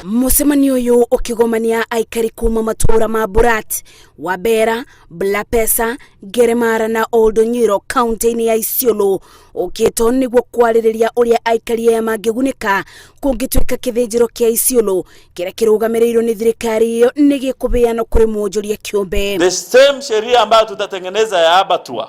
Mũcemanio ũyũ ũkĩgomania aikari kuma matũũra ma Burat, Wabera, Blapesa, Ngeremara na Oldonyiro kaunti-inĩ ya Isiolo ũkĩtwo nĩguo kwarĩrĩria ũrĩa aikari aya mangĩgunĩka kũngĩtuĩka kĩthĩnjĩro kĩa Isiolo kĩrĩa kĩrũgamĩrĩirwo nĩ thirikari ĩyo nĩ gĩkũbeanwo kũrĩ mwonjoria kĩũmbe. The same sheria ambayo tutatengeneza ya abattoir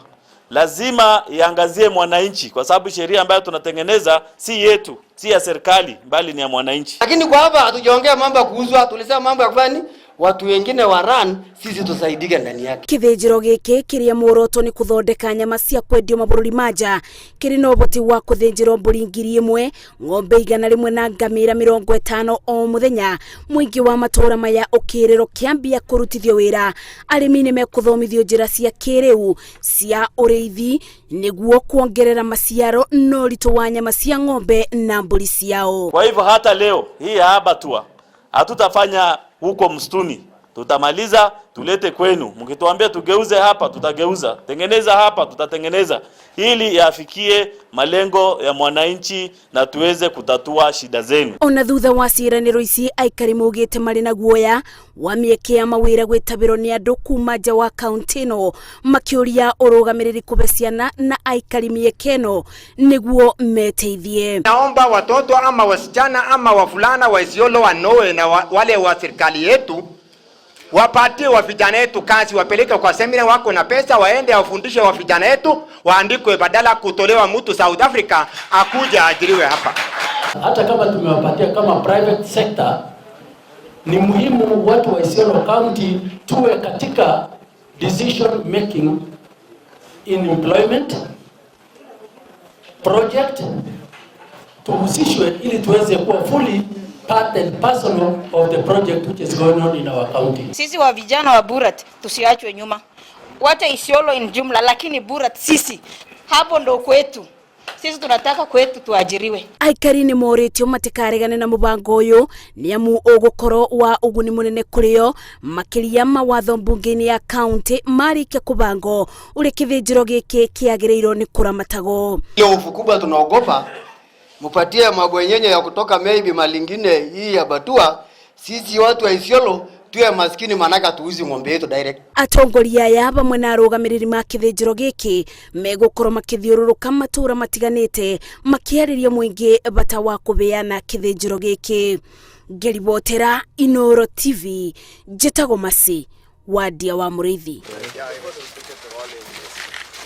lazima iangazie mwananchi, kwa sababu sheria ambayo tunatengeneza si yetu, si ya serikali, bali ni ya mwananchi. Lakini kwa hapa hatujaongea mambo ya kuuzwa, tulisema mambo ya kufanya watu wengine wa run, sisi tusaidike ndani yake. Kĩthĩnjĩro gĩkĩ kĩrĩa muoroto nĩ kũthondeka nyama cia kwendio mabũrũri ma nja kĩrĩ na ũhoti wa kũthĩnjĩrwo mbũri 1000, ng'ombe 100 na ngamĩra 50 o mũthenya. Mũingĩ wa matũũra maya ũkĩrĩrwo kĩambia kũrutithio wĩra, arĩmi nĩ mekũthomithio njĩra cia kĩrĩu cia ũrĩithi nĩguo kuongerera maciaro na ũritũ wa nyama cia ng'ombe na mbũri ciao. Kwa hivyo hata leo hii ya abattoir hatutafanya huko msituni, tutamaliza tulete kwenu. Mkituambia tugeuze hapa, tutageuza, tengeneza hapa, tutatengeneza, ili yafikie malengo ya mwananchi na tuweze kutatua shida zenu. Ona thutha wa ciĩranĩro ici, aikari maugĩte marĩ na guoya wa mĩeke ya mawĩra gwĩtabĩrwo nĩ andũ kuma nja wa kaunti ĩno, makĩũria ũrũgamĩrĩri kũbe ciana na aikari mĩeke ĩno nĩguo meteithie. Naomba watoto ama wasichana ama wavulana wa Isiolo wanoe na wale wa serikali yetu wapatie wa vijana yetu kazi, wapeleke kwa semina, wako na pesa, waende wafundishe wa vijana yetu, waandikwe, badala kutolewa mtu South Africa akuja ajiriwe hapa. Hata kama tumewapatia kama private sector, ni muhimu watu wa Isiolo County tuwe katika decision making in employment project, tuhusishwe ili tuweze kuwa fully part and parcel of the project which is going on in our county. Sisi wa vijana wa Burat tusiachwe nyuma, wacha Isiolo in jumla, lakini Burat sisi hapo ndo kwetu. Sisi tunataka kwetu tuajiriwe. Aikari nĩ morĩtio matikaregane na mũbango ũyũ nĩ amu ũgũkorwo wa ũguni mũnene kũrĩ o, makĩria mawatho mbunge-inĩ ya kaunti marĩkia kũbangwo ũrĩa kĩthĩnjĩro gĩkĩ kĩagĩrĩirwo nĩ kũramatagwo. Ile hofu kubwa tunaogopa mupatie mabwenyenye ya kutoka maybe malingine hii ya abattoir, sisi watu wa Isiolo tuwe maskini, manaka tuuzi ng'ombe yetu direct. Atongoria aya hamwe na arũgamĩrĩri ma kĩthĩnjĩro gĩkĩ megũkorwo makĩthiũrũrũka matũũra matiganĩte makĩarĩria mũingĩ bata wa kũbeana kĩthĩnjĩro gĩkĩ. Ngĩribotera Inooro TV, njĩtagwo Masi Wandia wa Mũrĩithi.